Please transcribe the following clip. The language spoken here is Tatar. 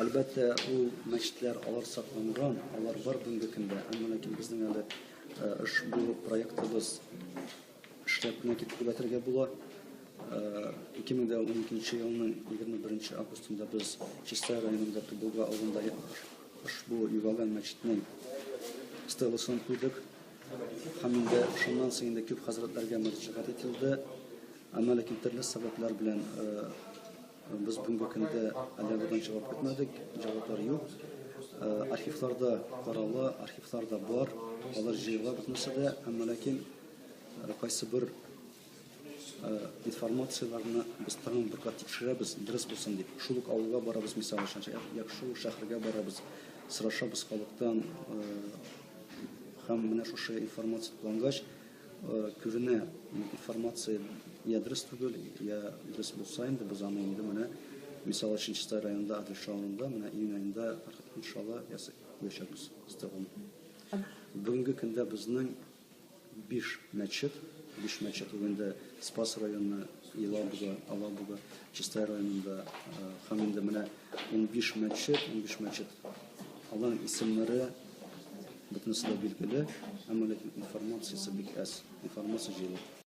Әлбәттә, ул мәчетләр алар сакланган, алар бар бүгенге көндә, әмма ләкин безнең әле ошбу проектыбыз эшләп кенә китте дип әйтергә була. 2012 елның 21 августында без Чистай районында Тубылга авылында ошбу югалган мәчетнең стеласын куйдык. Һәм инде шуннан соң инде күп хәзрәтләргә мөрәҗәгать ителде. Әмма ләкин төрле сәбәпләр белән без бүгенге көндә әле алардан җавап көтмәдек, җаваплар юк. Архивларда карала, архивларда бар, алар җыела бөтенесе дә, әмма ләкин кайсы бер информацияләрне без тагын бер кат тикшерәбез, дөрес булсын дип. Шул ук авылга барабыз, мисал өчен, яки шул ук шәһәргә барабыз, сорашабыз халыктан, һәм менә шушы информация туплангач, күренә информация я дөрес түгел, я дөрес булса инде без аны инде менә мисал өчен Чистай районында Әдерша авылында менә июнь аенда иншалла куячакбыз стеланы. Бүгенге көндә безнең биш мәчет, биш мәчет ул инде Спас районы, Елабуга, Алабуга, Чистай районында һәм инде менә 15 мәчет, 15 мәчет. Аларның исемнәре бөтенесе дә билгеле, әмма ләкин информациясе бик әз, информация җыелып.